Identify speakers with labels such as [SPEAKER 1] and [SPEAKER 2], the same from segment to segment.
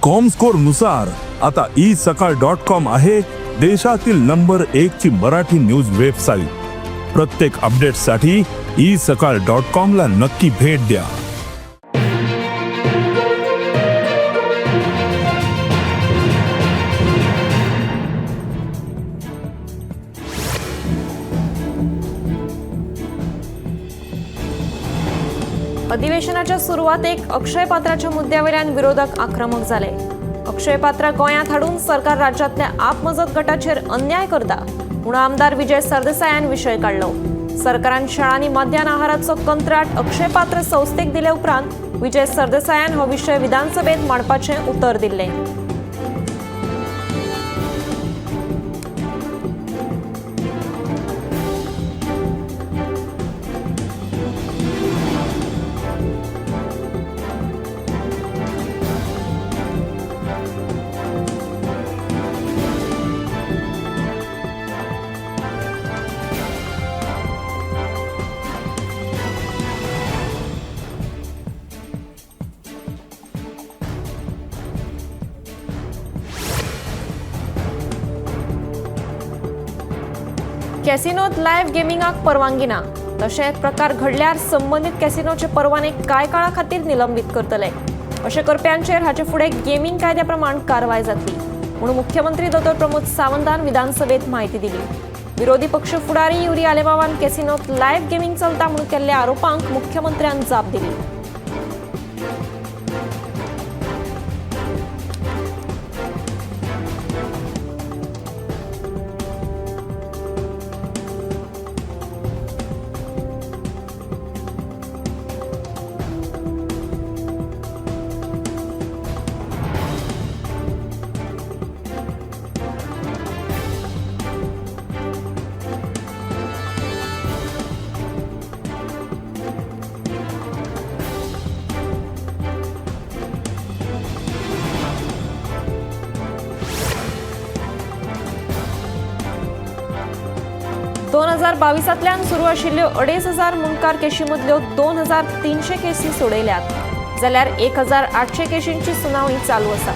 [SPEAKER 1] Comscore नुसार आता E सकाळ डॉट कॉम आहे देशातील नंबर एक ची मराठी न्यूज वेबसाईट. प्रत्येक अपडेटसाठी ई सकाळ डॉट कॉम ला नक्की भेट द्या.
[SPEAKER 2] अधिवेशनाच्या सुरवातेक अक्षय पात्राच्या मुद्द्यावेल्यान विरोधक आक्रमक जाले. अक्षय पात्रा गोंयांत हाडून सरकार राज्यांतल्या आपमजत गटाचेर अन्याय करता म्हूण आमदार विजय सरदेसायान विशय काडलो. सरकारान शाळांनी मध्यान आहाराचो कंत्राट अक्षय पात्र संस्थेक दिले उपरांत विजय सरदेसायान हो विशय विधानसभेत मांडपाचें उतर दिल्लें. कॅसिनोत लायव्ह गेमिंगाक परवानगी ना, तशेंच प्रकार घडल्यार संबंदीत कॅसिनोचे परवाने कांय काळा खातीर निलंबीत करतले. अशें करप्यांचेर हाचे फुडें गेमींग कायद्या प्रमाण कारवाय जातली म्हूण मुख्यमंत्री दोतोर प्रमोद सावंतान विधानसभेत म्हायती दिली. विरोधी पक्ष फुडारी युरी आलेमावान कॅसिनोत लायव्ह गेमींग चलता म्हूण केल्ल्या आरोपांक मुख्यमंत्र्यान जाप दिली. दोन हजार बावीसांतल्यान सुरू आशिल्ल्यो 2500 मुंडकार केशी मदल्यो 2300 केसी सोडयल्यात, जाल्यार 1800 केशींची सुनावणी चालू आसा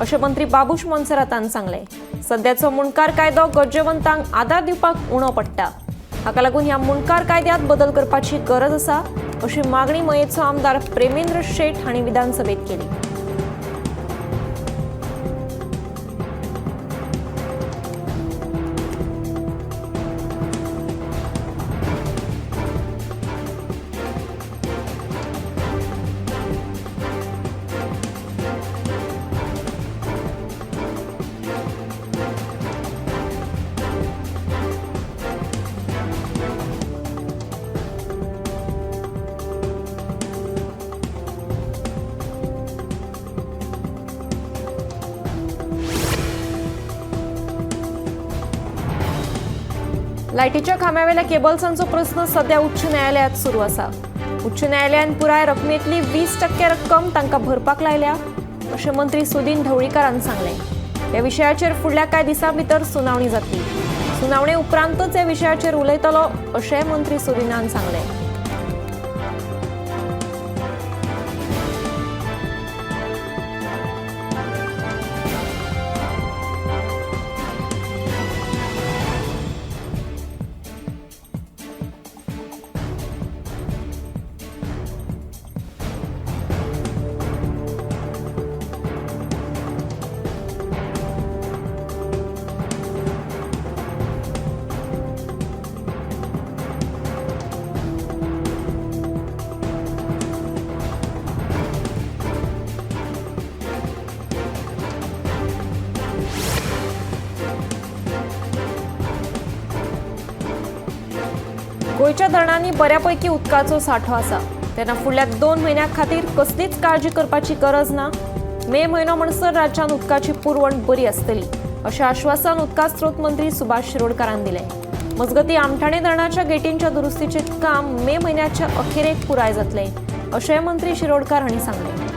[SPEAKER 2] अशें मंत्री बाबूश मोन्सेरातान सांगलें. सद्याचो मुंडकार कायदो गरजेवंतांक आदार दिवपाक उणो पडटा, हाका लागून ह्या मुंडकार कायद्यांत बदल करपाची गरज आसा अशी मागणी मयेचो आमदार प्रेमेंद्र शेट हांणी विधानसभेत केली. लायटीच्या खांब्यावेल्या केबल्सांचो प्रस्न सध्या उच्च न्यायालयात सुरू आसा. उच्च न्यायालयान पुराय रकमेतली 20% रक्कम तांकां भरपाक लायल्या अशें मंत्री सुदीन ढवळीकारान सांगलें. ह्या विशयाचेर फुडल्या कांय दिसां भितर सुनावणी जातली. सुनावणे उपरांतच ह्या विशयाचेर उलयतलो अशेंय मंत्री सुदीनान सांगलें. गोंयच्या धरणांनी बऱ्यापैकी उदकाचो सांठो आसा, तेन्ना फुडल्या 2 म्हयन्यां खातीर कसलीच काळजी करपाची गरज ना. मे म्हयनो म्हणसर राज्यांत उदकाची पुरवण बरी आसतली अशें आश्वासन उदका स्रोत मंत्री सुभाष शिरोडकारान दिलें. मजगतीं आमठाणे धरणाच्या गेटींच्या दुरुस्तीचें काम मे म्हयन्याच्या अखेरेक पुराय जातलें अशेंय मंत्री शिरोडकार हांणी सांगलें.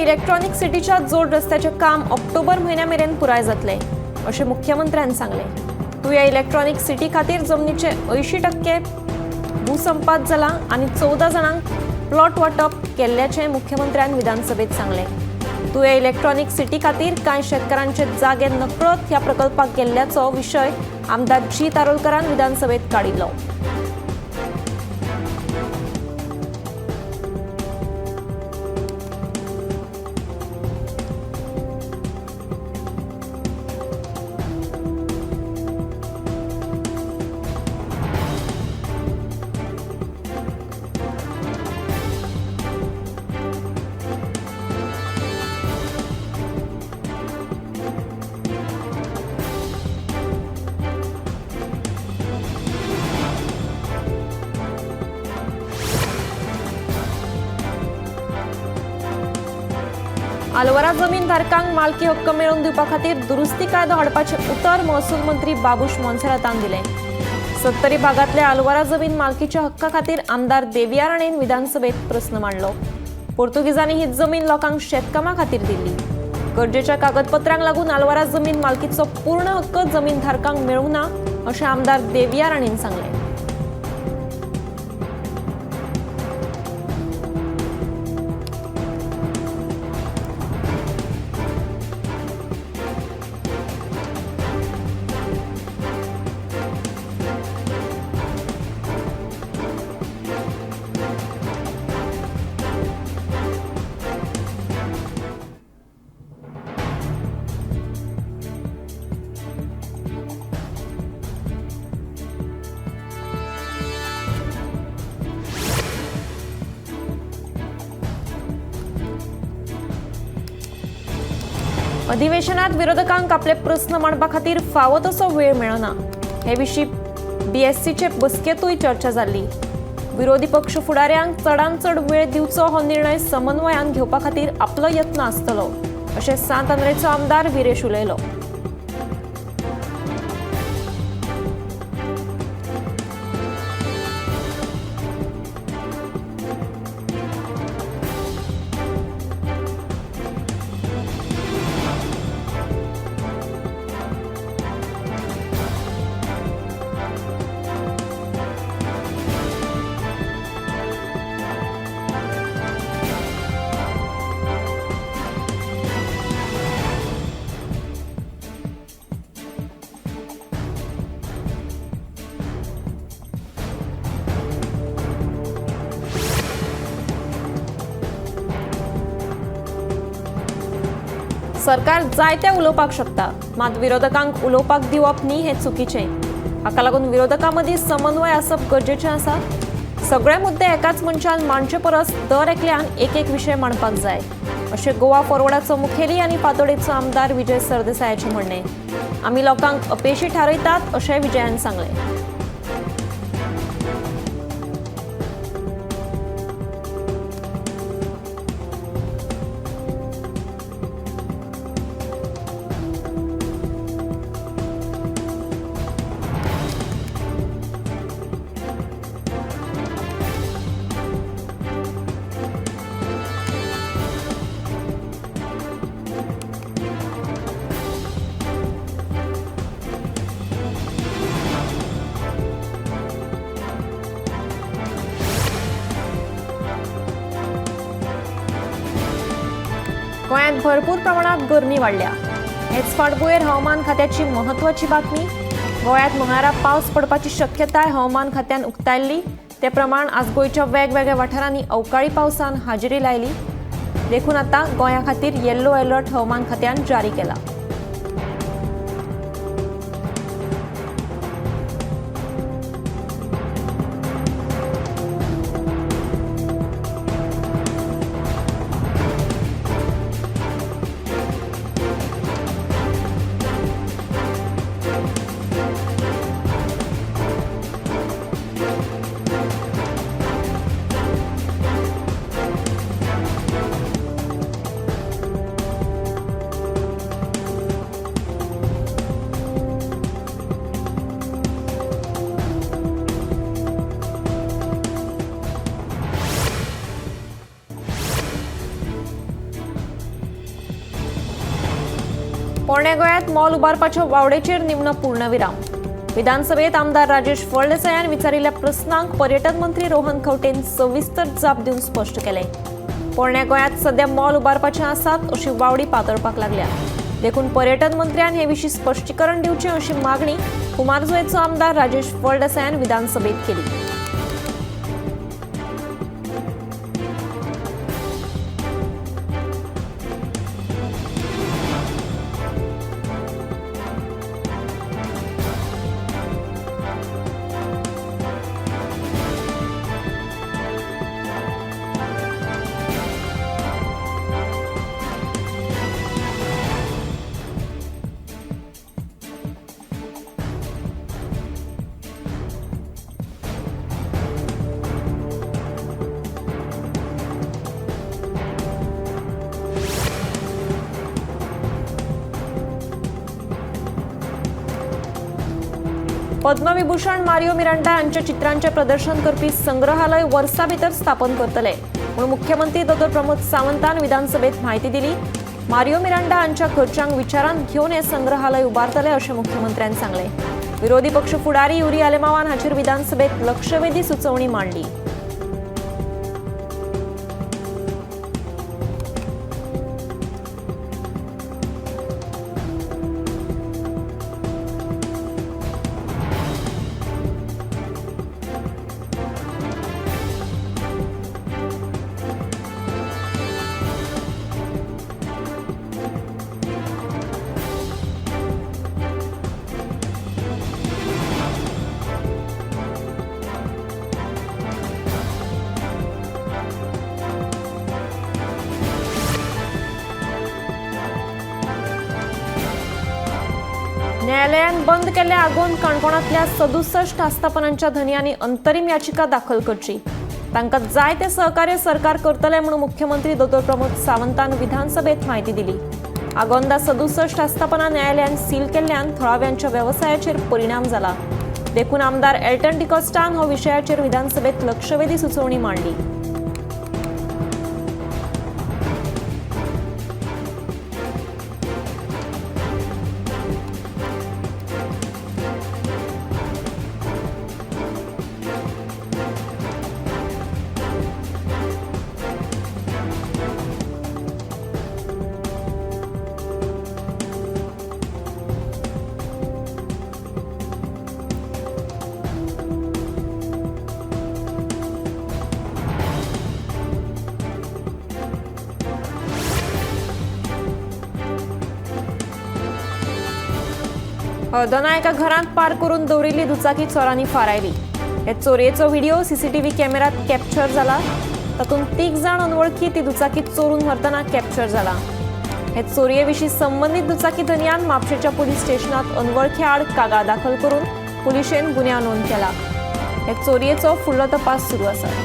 [SPEAKER 2] इलेक्ट्रॉनिक सिटीच्या जोड रस्त्याचें काम ऑक्टोबर म्हयन्या मेरेन पुराय जातलें अशें मुख्यमंत्र्यान सांगलें. तुया इलेक्ट्रॉनिक सिटी खातीर जमनीचे 80% भूसंपाद जाला आनी 14 जाणांक प्लॉट वांटप केल्ल्याचें मुख्यमंत्र्यान विधानसभेत सांगलें. तुया इलेक्ट्रॉनिक सिटी खातीर कांय शेतकारांचे जागे नकळत ह्या प्रकल्पाक गेल्ल्याचो विशय आमदार जी तारोलकरान विधानसभेत काडिल्लो. आलवारा जमीन धारकांक मालकी हक्क मेळोवन दिवपा खातीर दुरुस्ती कायदो हाडपाचें उतर महसूल मंत्री बाबूश मोन्सेरातान दिलें. सत्तरी भागांतल्या आलवारा जमीन मालकीच्या हक्का खातीर आमदार देविया राणेन विधानसभेत प्रस्न मांडलो. पोर्तुगीजांनी ही जमीन लोकांक शेतकामा खातीर दिल्ली. गरजेच्या कागदपत्रांक लागून आलवारा जमीन मालकीचो पूर्ण हक्क जमीन धारकांक मेळूंक ना अशें आमदार देविया राणेन सांगलें. अधिवेशनात विरोधकांक आपले प्रस्न मांडपा खातीर फावो तसो वेळ मेळना हे विशीं बीएससीचे बसकेंतूय चर्चा जाल्ली. विरोधी पक्ष फुडाऱ्यांक चडांत चड वेळ दिवचो हो निर्णय समन्वयान घेवपा खातीर आपलो यत्न आसतलो अशें सांत आंद्रेचो आमदार विरेश उलयलो. सरकार जायते उलोवपाक शकता, मात विरोधकांक उलोवपाक दिवप न्ही हें चुकीचें. हाका लागून विरोधकां मदीं समन्वय आसप गरजेचें आसा. सगळे मुद्दे एकाच मनशान मांडचे परस दर एकल्यान एक एक विशय मांडपाक जाय अशें गोवा फॉरवर्डाचो मुखेली आनी पातोडेचो आमदार विजय सरदेसायाचें म्हणणें. आमी लोकांक अपेशी थारयतात अशें विजयान सांगलें. गोंयांत भरपूर प्रमाणात गरमी वाडल्या. हेच फाटभुंयेर हवामान खात्याची म्हत्वाची बातमी. गोंयांत मंगळारा पावस पडपाची शक्यताय हवामान खात्यान उक्तायल्ली. ते प्रमाण आज गोंयच्या वेगवेगळ्या वाठारांनी अवकाळी पावसान हाजेरी लायली. देखून आतां गोंया खातीर येल्लो अलर्ट हवामान खात्यान जारी केला. पोरण्या गोंयांत मॉल उबारपाच्या वावडेचेर निमणो पूर्णविराम. विधानसभेत आमदार राजेश फळदेसायान विचारिल्ल्या प्रस्नांक पर्यटन मंत्री रोहन खंवटेन सविस्तर जाप दिवन स्पश्ट केलें. पोरण्या गोंयांत सध्या मॉल उबारपाचे आसात अशी वावडी पातळपाक लागल्या, देखून पर्यटन मंत्र्यान हे विशीं स्पश्टीकरण दिवचें अशी मागणी कुमारजुवेचो आमदार राजेश फळदेसायान विधानसभेत केली. पद्मविभूषण मारियो मिरांडा हांच्या चित्रांचें प्रदर्शन करपी संग्रहालय वर्सा भितर स्थापन करतले म्हूण मुख्यमंत्री डॉ प्रमोद सावंतान विधानसभेत म्हायती दिली. मारियो मिरांडा हांच्या खर्चांक विचारांत घेवन हें संग्रहालय उबारतले अशें मुख्यमंत्र्यान सांगलें. विरोधी पक्ष फुडारी युरी आलेमावान हाचेर विधानसभेत लक्षवेधी सुचोवणी मांडली. न्यायालयान बंद केल्ल्या आगोंद काणकोणांतल्या 67 आस्थापनांच्या धनयांनी अंतरीम याचिका दाखल करची, तांकां जाय ते सहकार्य सरकार करतले म्हणून मुख्यमंत्री डॉ प्रमोद सावंतान विधानसभेत म्हायती दिली. आगोंदा 67 आस्थापनां न्यायालयान सील केल्ल्यान थळाव्यांच्या वेवसायाचेर परिणाम जाला, देखून आमदार एल्टन डिकॉस्टान हो विशयाचेर विधानसभेत लक्षवेधी सुचोवणी मांडली. हळदोना एका घरांत पार्क करून दवरिल्ली दुचाकी चोरांनी फारायली. हे चोरयेचो व्हिडिओ सीसीटीव्ही कॅमेऱ्यात कॅप्चर जाला. तातूंत 3 जाण अनवळखी ती दुचाकी चोरून व्हरतना कॅप्चर जाला. हे चोरये विशीं संबंदीत दुचाकी धनयान म्हापशेच्या पुलीस स्टेशनात अनवळखी आड कागाळ दाखल करून पुलिशेन गुन्यांव नोंद केला. हे चोरयेचो फुडलो तपास सुरू आसा.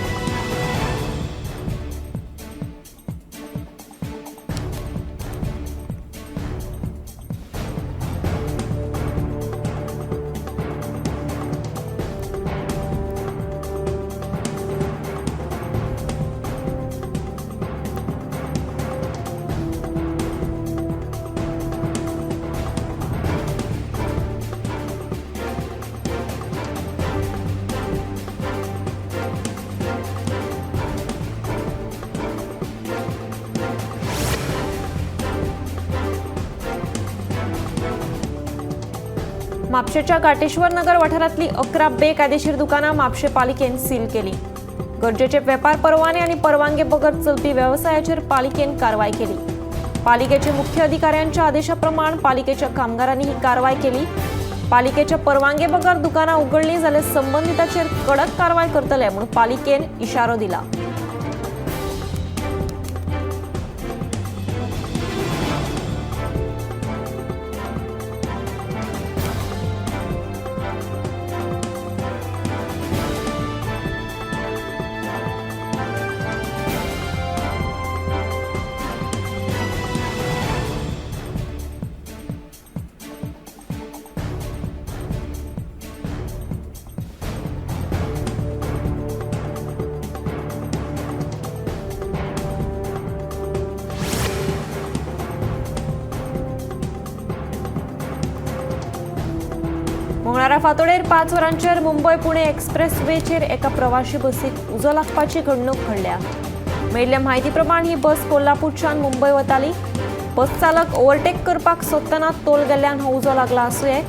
[SPEAKER 2] म्हापशेच्या घाटेश्वर नगर वाठारांतली 11 बेकायदेशीर दुकानां म्हापशे पालिकेन सील केली. गरजेचे वेपार परवाने आनी परवानगे बगर चलपी वेवसायाचेर पालिकेन कारवाय केली. पालिकेचे मुख्य अधिकाऱ्यांच्या आदेशा प्रमाण पालिकेच्या कामगारांनी ही कारवाय केली. पालिकेच्या परवानगे बगर दुकानां उगडली जाल्यार संबंदिताचेर कडक कारवाय करतले म्हूण पालिकेन इशारो दिला. फांतोडेर 5 वरांचेर मुंबय पुणे एक्सप्रेसवेचेर एका प्रवाशी बसीक उजो लागपाची घडणूक घडल्या. मेळिल्ल्या म्हायती प्रमाण ही बस कोल्हापूरच्यान मुंबय वताली. बस चालक ओव्हरटेक करपाक सोदतना तोल गेल्ल्यान हो उजो लागला आसुये.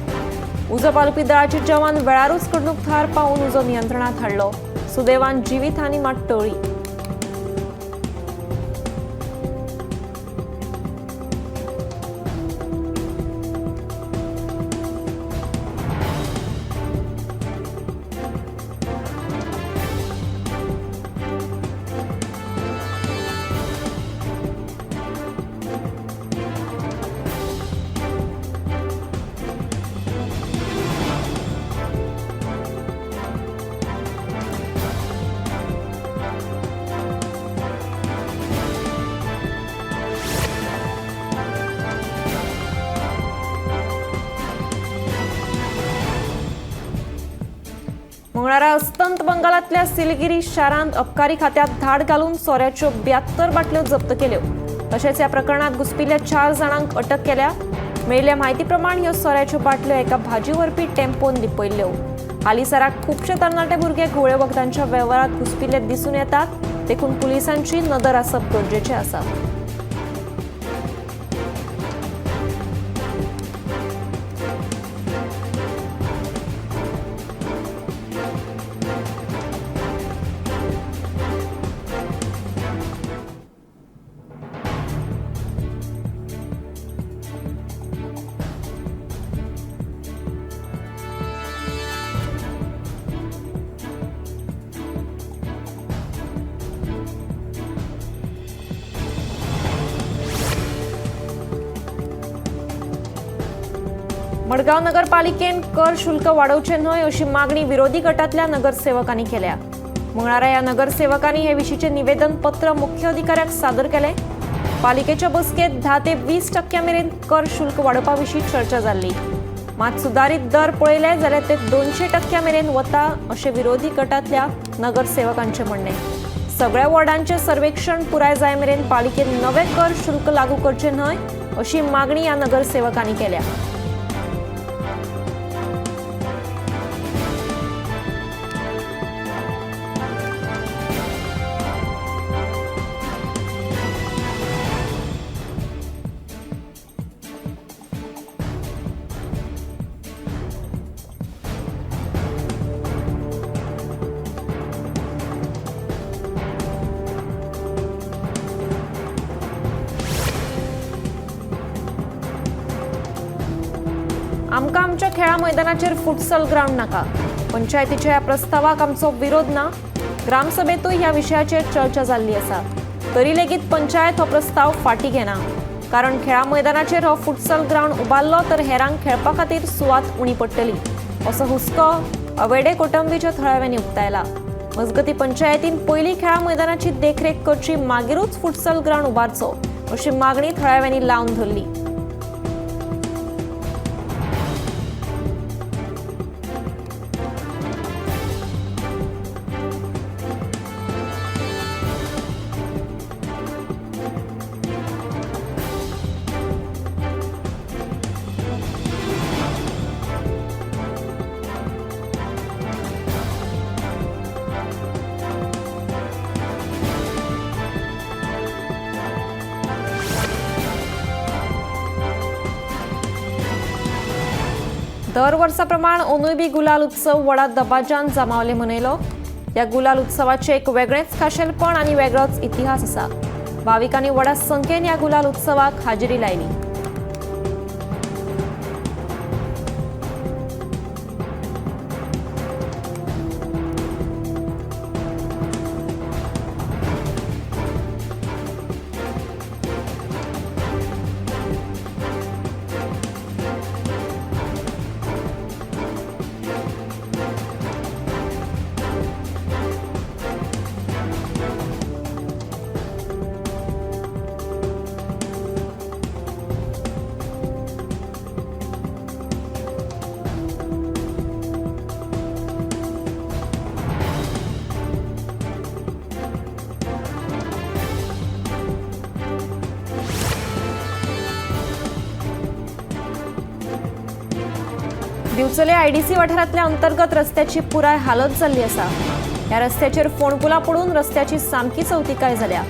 [SPEAKER 2] उजो पालोवपी दळाचे जवान वेळारूच घडणूक थळार पावून उजो नियंत्रणात हाडलो. सुदैवान जिवीत हानी मात टळ्ळी. मंगळारा अस्तंत बंगालांतल्या सिलगिरी शारांत अबकारी खात्यात धाड घालून सोऱ्याच्यो 72 बाटल्यो जप्त केल्यो. तशेंच ह्या प्रकरणात घुसपिल्ल्या 4 जाणांक अटक केल्या. मेळिल्ल्या म्हायती प्रमाण ह्यो सोऱ्याच्यो बाटल्यो एका भाजी व्हरपी टेम्पोन लिपयल्ल्यो. हालींसराक खुबशे तरणाटे भुरगे घुंवळे वखदांच्या वेव्हारात घुसपिल्ले दिसून येतात, देखून पुलिसांची नदर आसप गरजेचें आसा. मडगांव नगरपालिकेन कर शुल्क वाडोवचें न्हय अशी मागणी विरोधी गटांतल्या नगरसेवकांनी केल्या. मंगळारा ह्या नगरसेवकांनी हे विशींचें निवेदन पत्र मुख्य अधिकाऱ्याक सादर केलें. पालिकेच्या बसकेंत 10 ते 20% मेरेन कर शुल्क वाडोवपा विशीं चर्चा जाल्ली. मात सुदारीत दर पळयले जाल्यार ते 200% मेरेन वता अशें विरोधी गटांतल्या नगरसेवकांचें म्हणणें. सगळ्या वॉर्डांचें सर्वेक्षण पुराय जाय मेरेन पालिकेन नवे कर शुल्क लागू करचें न्हय अशी मागणी ह्या नगरसेवकांनी केल्या. आमकां आमच्या खेळा मैदानाचेर फुटसल ग्रावंड नाका. पंचायतीच्या ह्या प्रस्तावाक आमचो विरोध ना. ग्रामसभेतूय ह्या विशयाचेर चर्चा जाल्ली आसा. तरी लेगीत पंचायत हो प्रस्ताव फाटीं घेना, कारण खेळा मैदानाचेर हो फुटसल ग्रावंड उबारलो तर हेरांक खेळपा खातीर सुवात उणी पडटली असो हुस्को अवेडे कोटंबीच्या थळाव्यांनी उक्तायला. मजगतीं पंचायतीन पयलीं खेळा मैदानाची देखरेख करची, मागीरूच फुटसल ग्रावंड उबारचो अशी मागणी थळाव्यांनी लावन धरली. दर वर्सा प्रमाण अंदूय बी गुलाल उत्सव व्हडा दबाज्यान जामावले मनयलो. ह्या गुलाल उत्सवाचें एक वेगळेंच खाशेलपण आनी वेगळोच इतिहास आसा. भाविकांनी व्हडा संख्येन ह्या गुलाल उत्सवाक हाजेरी लायली. दिवचले आयडीसी वाठारांतल्या अंतर्गत रस्त्याची पुराय हालत जाल्ली आसा. ह्या रस्त्याचेर फोंडकुलां पडून रस्त्याची सामकी चवतिकाय जाल्या.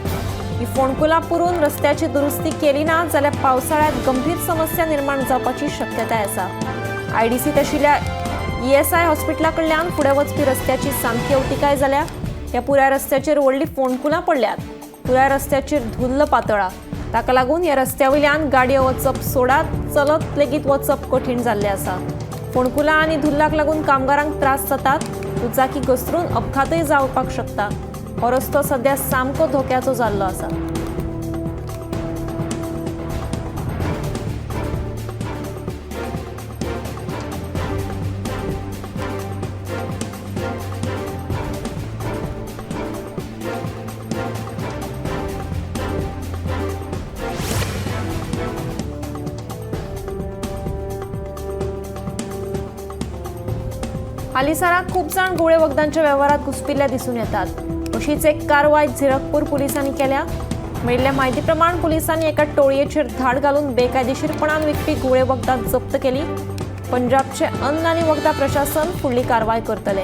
[SPEAKER 2] ही फोंडकुलां पुरून रस्त्याची दुरुस्ती केली ना जाल्यार पावसाळ्यांत गंभीर समस्या निर्माण जावपाची शक्यताय आसा. आयडीसीत आशिल्ल्या ईएसआय हॉस्पिटला कडल्यान फुडें वचपी रस्त्याची सामकी अवतिकाय जाल्या. ह्या पुराय रस्त्याचेर व्हडलीं फोंडकुलां पडल्यात. पुराय रस्त्याचेर धुल्ल पातळा. ताका लागून ह्या रस्त्या वयल्यान गाडयो वचप सोडात, चलत लेगीत वचप कठीण जाल्लें आसा. फोंडकुलां आनी धुल्लाक लागून कामगारांक त्रास जातात. दुचाकी घसरून अपघातय जावपाक शकता. हो रस्तो सध्या सामको धोक्याचो जाल्लो आसा. हालींसराक खूब जाण घुंवळे वखदांच्या वेव्हारात घुसपिल्ले दिसून येतात. अशीच एक कारवाय झिरकपूर पुलिसांनी केल्या. मेळिल्ल्या म्हायती प्रमाण पुलिसांनी एका टोळयेचेर धाड घालून बेकायदेशीरपणान विकपी घुंवळे वखदां जप्त केली. पंजाबचे अन्न आनी वखदां प्रशासन फुडली कारवाय करतले.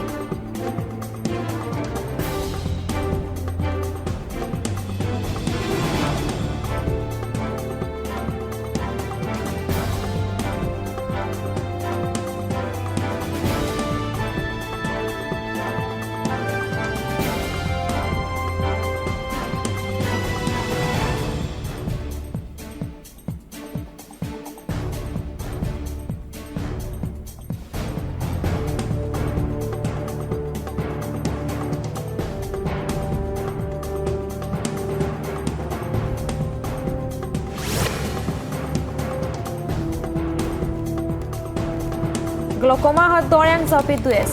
[SPEAKER 2] ग्लोकोमा हा दोळ्यांक जावपी दुयेंस.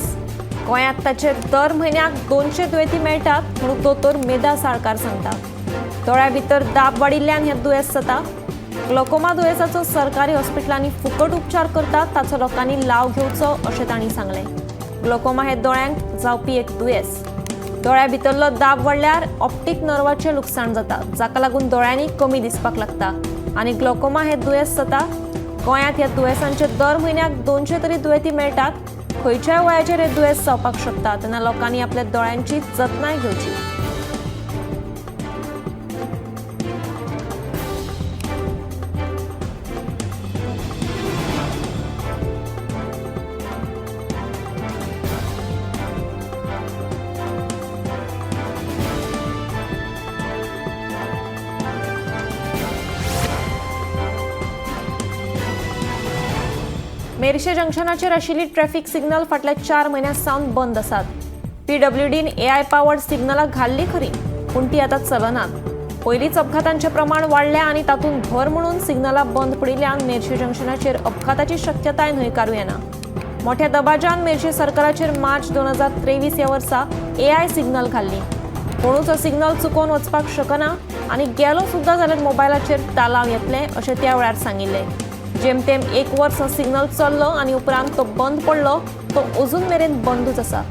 [SPEAKER 2] गोंयांत ताचेर दर म्हयन्याक 200 दुयेंती मेळटात म्हणून दोतोर मेधा साळकार सांगता. दोळ्या भितर दाब वाडिल्ल्यान हें दुयेंस जाता. ग्लोकोमा दुयेंसाचो सरकारी हॉस्पिटलांनी फुकट उपचार करतात, ताचो लोकांनी लाव घेवचो अशें तांणी सांगलें. ग्लोकोमा हें दोळ्यांक जावपी एक दुयेंस. दोळ्या भितरलो दाब वाडल्यार ऑप्टीक नर्वाचें लुकसाण जाता, जाका लागून दोळ्यांनी कमी दिसपाक लागता आनी ग्लोकोमा हें दुयेंस जाता. गोंयांत ह्या दुयेंसांचे दर म्हयन्याक 200 तरी दुयेंती मेळटात. खंयच्याय वयाचेर हें दुयेंस जावपाक शकता, तेन्ना लोकांनी आपल्या दोळ्यांची जतनाय घेवची. मेरशे जंक्शनाचेर आशिल्ली ट्रॅफिक सिग्नल फाटल्या 4 म्हयन्यां सावन बंद आसात. पीडब्ल्यूडीन एआय पावर्ड सिग्नलां घाल्ली खरी, पूण ती आतां चलनात. पयलींच अपघातांचें प्रमाण वाडलें आनी तातूंत भर म्हणून सिग्नलां बंद पडिल्ल्यान मेरशे जंक्शनाचेर अपघाताची शक्यताय न्हयकारूं येना. मोठ्या दबाज्यान मेरशे सरकाराचेर मार्च 2023 ह्या वर्सा एआय सिग्नल घाल्ली. कोणूच हो सिग्नल चुकोवन वचपाक शकना आनी गेलो सुद्दां जाल्यार मोबायलाचेर तालाव येतले अशें त्या वेळार सांगिल्लें. जेमतेम 1 वर्स सिग्नल चल्लो आनी उपरांत तो बंद पडलो. तो अजून मेरेन बंदूच आसा.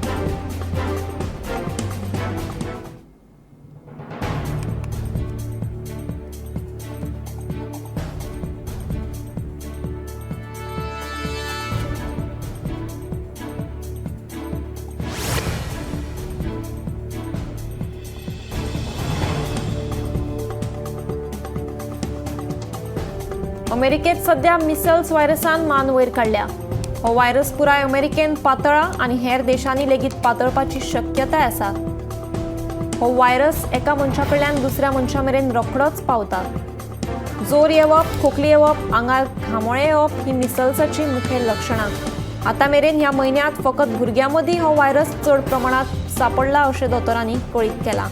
[SPEAKER 2] अमेरिकेत सध्या मिसल्स व्हायरसान मान वयर काडल्या. हो व्हायरस पुराय अमेरिकेन पातळा आनी हेर देशांनी लेगीत पातळपाची शक्यताय आसा. हो व्हायरस एका मनशा कडल्यान दुसऱ्या मनशा मेरेन रोखडोच पावता. जोर येवप, खोकली येवप, आंगार घामोळे येवप ही मिसल्साची मुखेल लक्षणां. आतां मेरेन ह्या म्हयन्यांत फकत भुरग्यां मदीं हो व्हायरस चड प्रमाणांत सापडला अशें दोतोरांनी कळीत केलां.